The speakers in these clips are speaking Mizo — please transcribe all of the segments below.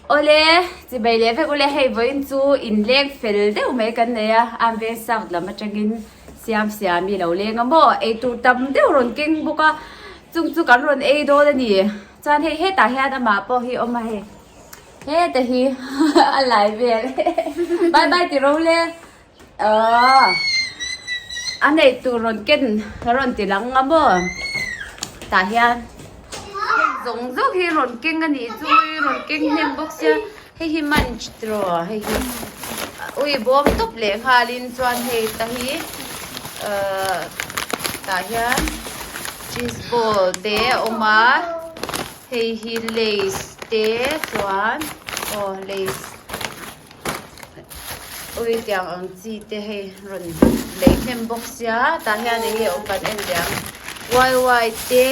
Awle, chibai leh vek ule hei vawiin chu inleng fel deuh mai kan nei a, Amveng South lam atangin Siam Siami lo leng a maw, eitur tam deuh rawn keng bawk a, chung chu kan rawn ei dawn a ni. Chuan hei hetah hian amah pawh hi awm a hei, heta hi a lai vel bye bye ti ro le. Aww a neih tur rawn ken rawn ti lang a maw tah hian hei zawng zawng hi rawn keng a nih chu rawn keng hnem bawk sia hei hi munch tiraw hei hi ui bawm tawp leh nghalin chuan hei ta hi ahh tah hian cheese ball te a awm a hei hi lays te chuan aw lays. Ui tiang ang chi te hei rawn lei hnem bawk sia tah hian eng nge awm kan en leh ang wai wai te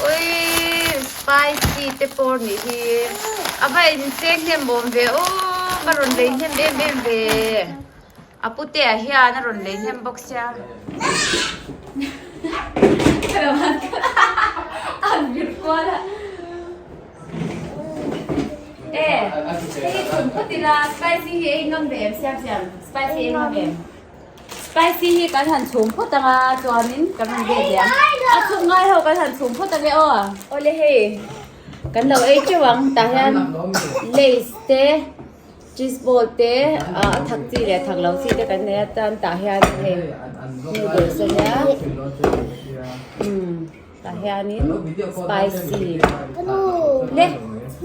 ui spicy te pawh nih hi a va incheng hnem awm ve aw a rawn lei hnem em em ve a pute ah hian a rawn lei hnem bawk sia an vir kual a. E, hei chhun phawt ila, spicy hi ei ngam ve em siam siam, spicy ei ngam em? Spicy hi kan han chhum phawt anga chuanin kan rawn vel leh ang. A chhuk ngai ho kan han chhum phawt ange aw. Awle hei, kan lo ei teuh ang tah hian lays te, cheese ball te, a thak chi leh a thak lo chi te kan nei a chuan tah hian hei noodles ania. Umm. Tah hianin spicy le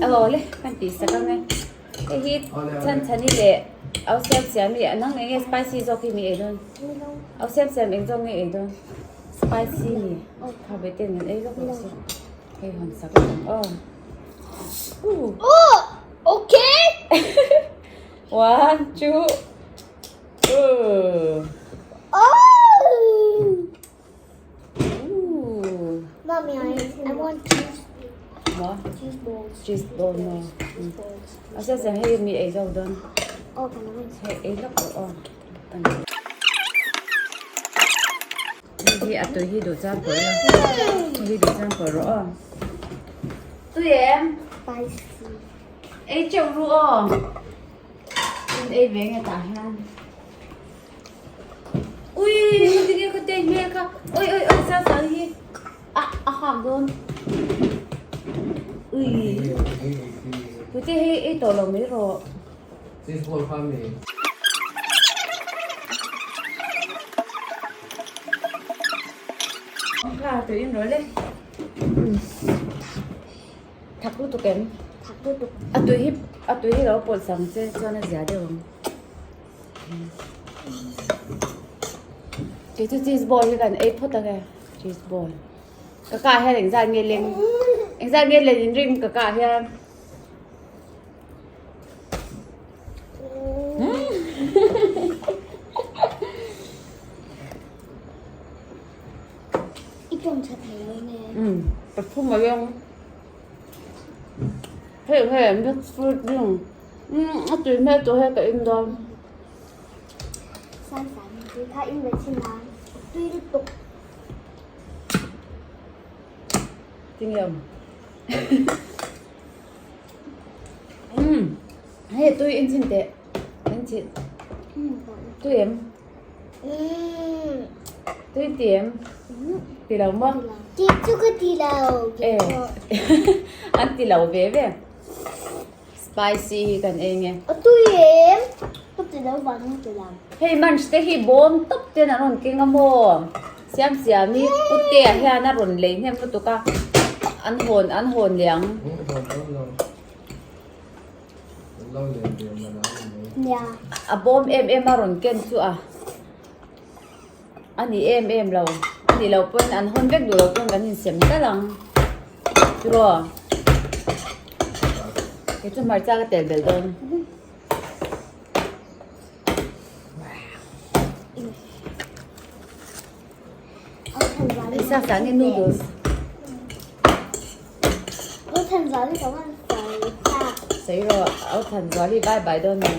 aw le kan tih sak ang e hei hi chhan chhani leh au siam siam hi nang eng nge spicy zawk hi mi ei dawn au siam siam eng zawk nge ei dawn spicy kha ve ten an ei lawk lo se hei hawn sak ang aw uh okay one two uh oh Mommy, I, I want cheese. What? Cheese balls. Cheese ball no. Cheese balls. Asa sa hei mi ei zo don. Oh, kan I? Hei ei lok o. Hei hi atui hi duh chuan pawh la. Hei hi duh chuan pawh rawh aw. Tui em? Spicy. Ei cheuh ru aw. In ei ve nge tah hian. Ui heti nge ka tei hmel kha oi oi oi sa sa hi a a hak dawn ui pute hei ei tawh lo mai rawh kha tui in rawh le thak lutuk em thak lutuk a tui hi a tui hi lo pawlh sang che chuan a zia deuh ang. Kei chu cheese ball hi kan ei phawt ang e cheese ball ka kah hian engzat nge leng engzat nge len in ring ka kah hian I tawng tha thei lo nge pathum a leng hei hei mixed fruit drink Umm a tui hmel tawh he ka in dawn. San san tui kha in ve chin a tui lutuk. Tinge awm. Umm hei tui in chin teh in chin. Tui em? Tui ti em? Ti lo maw? Ti chu ka ti lo. E an ti lo ve ve. Spicy hi kan ei nge. A tui em? Ka ti lo vang ka ti lo. Hei munch te hi bawm tawp ten an rawn keng a maw? Siam siam hi pute ah hian a rawn lei hnem lutuk a, an hawn an hawn leh ang. A bawm em em a rawn ken chu a, a ni em em lo. A nih loh pawn an hawn vek duh loh pawn kan insem tal ang. Tiraw? Kei chu hmarcha ka tel belh dawn. Sa sa nge noodles. Sei rawh, au than zuali bye bye dawn ni.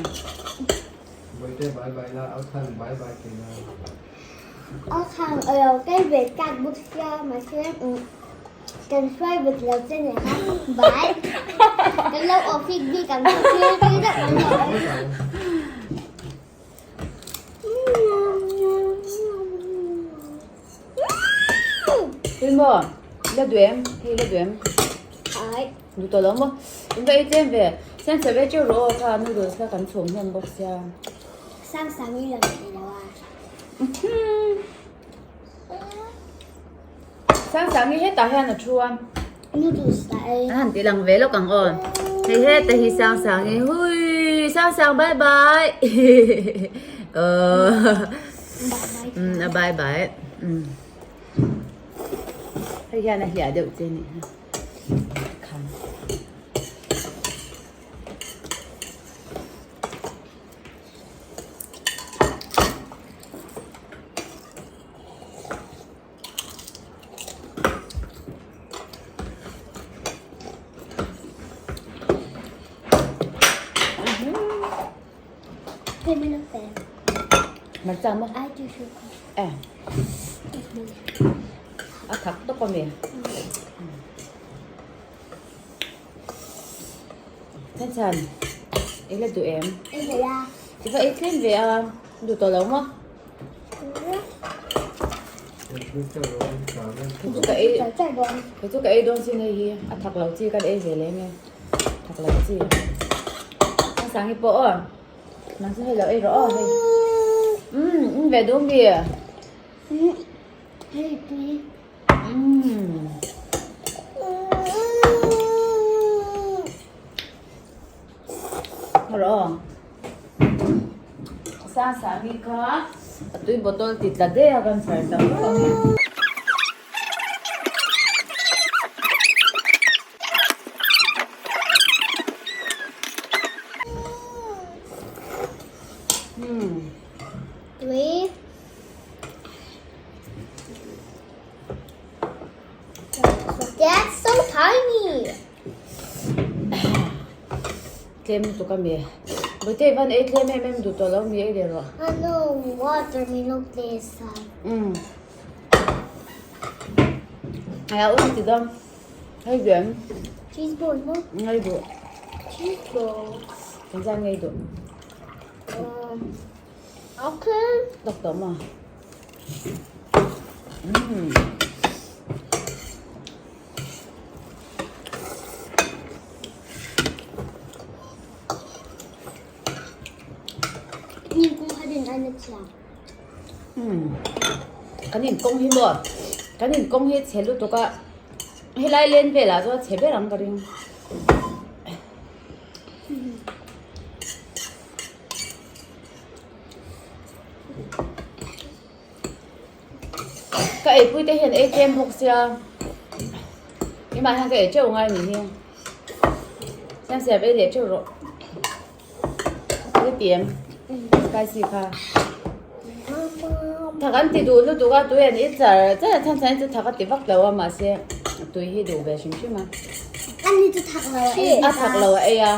Au than alo kal ve tak bawk sia mahse Kan hruai vat lo che nia kha bye. Kan lo. thik bik ang chu thil tui deuh an lo ei. Tui maw? La duh em? Hei la duh em? Ai. Duh tawh lo maw? In va ei tlem ve. Siam chhe ve teuh rawh aw kha noodles kha kan chhum hnem bawk sia. Sang sang i lang thei lo a. Sang sang hi hetah hian a thu a. Noodles la ei. An han ti lang ve lawk ang aw. Hei heta hi Sang sang hi hui Sang sang bye bye. Aww. A bye bye. Hei hian a hliah deuh che nih hi. Khan. Hmarcha maw? Eh. A thak tawp a mi. Chhan chhan, i la duh em? I duh a. I va ei tlem ve a, duh tawh lo maw? Kei chu ka ei, kei chu ka ei dawn sin hei hi, a thak lo chi kan ei zel em e, thak lo chi. Sang hi pawh aw, nang chu hei lo ei rawh aw hei. Umm, in ve duh mi? Hei tui. Umm. Rawh aw. Sang sang hi kha a tui bottle ti tla daih a kan chhar tak vak ang e. Umm. Tui. That's so tiny. Tlem lutuk a mi. Bawihte van ei tlem em em duh tawh lo mi ei leh rawh. Ano water mi lo place a. Um. Aya un ti dam. Hei duh em? Cheese ball mo. Ngei duh. Cheese ball. Kan zan ngei duh. Um. Okay. Tok tawh maw? Umm. Ning kung kha din an thiam. Umm. Kan in kawng hi maw? Kan in kawng hi chhe lutuk a. Helai len velah chuan chhe ber ang ka ring. Ka eipui te hian ei tlem bawk sia keimah hian ka ei teuh ngai ni hi siam siam ei leh teuh rawh ka ti em spicy kha thak an ti duh lutuk a tui an i char char a chhan chhan hi chu thak a ti vak lo a mahse tui hi duh ve hrim hrim a Ani chu thak lo a ei a thak lo a ei a.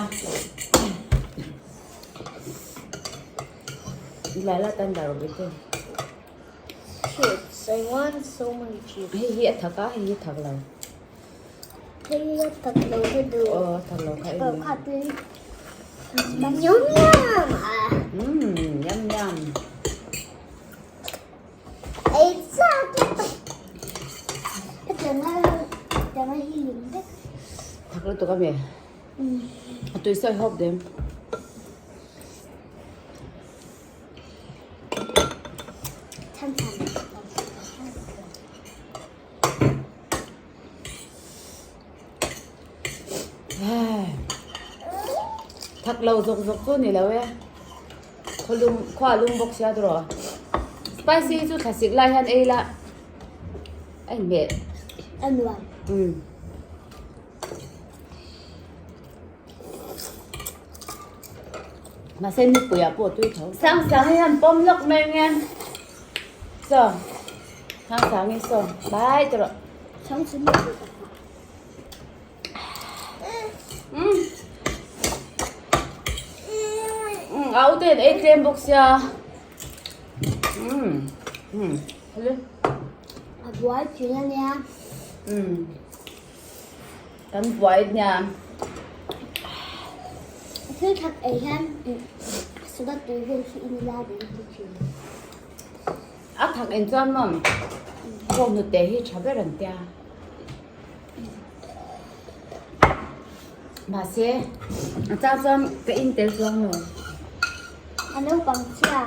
Lala tan dar awm ite. Chips. I want so many chips. Hei hi a thak a, hei hi thak lo. Hei hi a thak lo ka duh. Aw, a thak lo kha ei. Kha tui. Yum yum. Mm, yum yum. Ei chak lutuk. Tanga tanga hi lung vek. Thak lutuk a mi. A tui sawi hawp dem. Thak lo zawk zawk chu ni lo e. Khawlum khua lum bawk sia tawh. Spicy chu thlasik lai hian ei la. A inhmeh. A nuam. Um. Mahse nupui ah pawh a tui tho. Sang sang hi han pawm lawk mai ang e. Saw. Sang sang hi saw. Bye ti rawh. Sang sang hi saw. Um. Um, au ten ei tlem bawk sia. Um. Um. Hello. A buai thin a nia. Um. Kan buai nia. Thil thak ei hian soda tui vel hi in ila ring ti thin. A thak en chuan maw bawng hnute hi tha ber an tia. Mahse a chang chuan ka in tel chuang lo. A naupang chhia.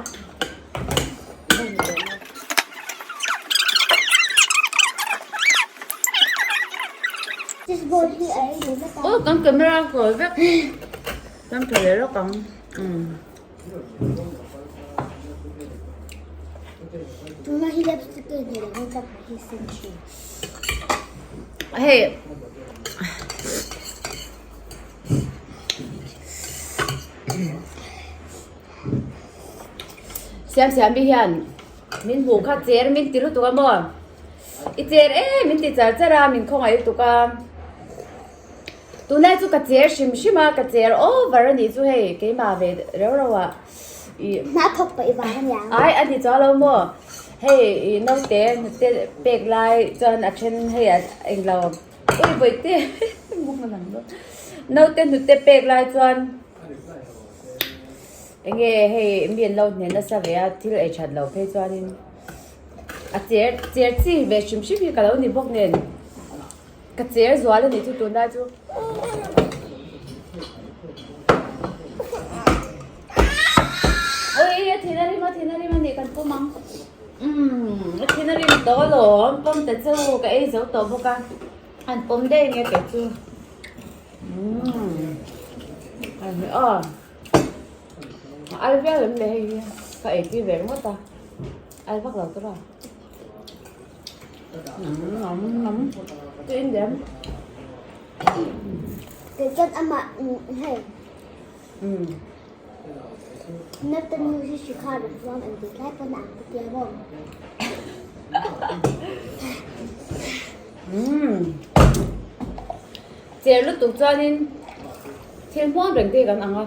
Fishball hi a ei ve vek a. Aw kan camera a kawi vek. Kan tha leh lawk ang. Umm. Tuna hi lipstick ka inhmeh loh hian ka hmai hi sen thin. Hei. Siam siam hi hian min hmuh kha cher min ti lutuk a maw i cher em min ti char char a min khawngaih lutuk a tunlai chu ka cher hrim hrim a ka cher over a nih chu hei keimah ve reuh reuh ah ih Hna thawk pah i vang a niang. Ai a ni chuang lo maw hei ih naute hnute pek lai chuan a then hei a englo ui bawihte naute hnute pek lai chuan. Enge hei mi an lo hne nasa ve a thil ei that loh phei chuanin a cher cher chi ve hrim hrim hi ka lo ni bawk nen ka cher zual a nih chu tunlai chu. Oi a thin a rim a thin a rim a nih kan pawm ang umm a thin a rim tawh alawm pawm ta cheu ka ei zo tawh bawk a an pawm daih nge kei chu. Umm a al viau em le hei hi ka ei tir ve ringawt a al vak lo tur a umm umm tui in lem Kei chuan amah hei umm Naute nu hi hri kha rawn zuam an tih lai pawn a ang ka tia maw. Umm Cher lutuk chuanin thil hmuam reng te hi kan ang a,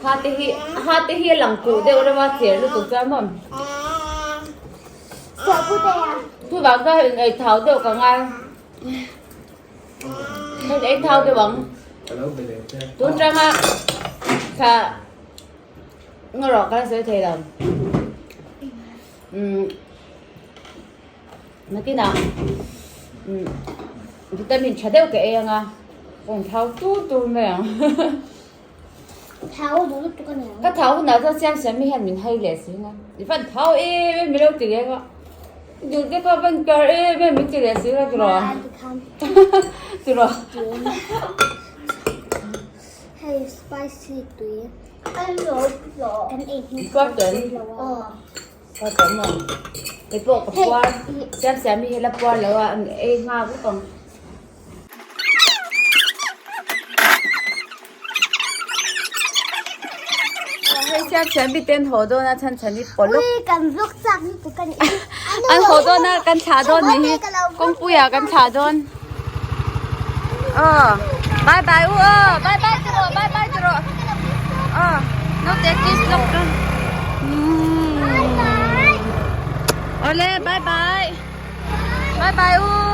ha te hi ha te hi a lang kuh deuh reuh a cher lutuk chuan maw chuvang chuan in ei thau deuh ka ngai ka ei thau deuh ang tun tanga thla ngaw rawh ka la sawi thei lo umm. Nakinah umm vitamin tha deuh ka ei anga ka in thau tur tur mai ang. Thau duh lutuk a ni ang. Ka thau hunah chuan siam siam mi hian min hai leh si nga. I van thau em em min lo ti leh nga. Duh te kha van kar em em min ti leh si nga tiraw. Tiraw. Hei spicy tui. Kan ei hnu kha tui lo a. Ka tam ang. Kei pawh ka puar. Siam siam hi hela puar lo a, an ei nghak vek ang. Hei siam siam hi ten haw dawn a chhan chhan hi pawlawk. Ui kan vlog chak lutuk a ni. An haw dawn a kan thlah dawn ni hi kawngpuiah kan thlah dawn. Aw bye bye u aw bye bye ti rawh bye bye ti rawh aw naute kiss lawk chu awle bye bye bye bye u.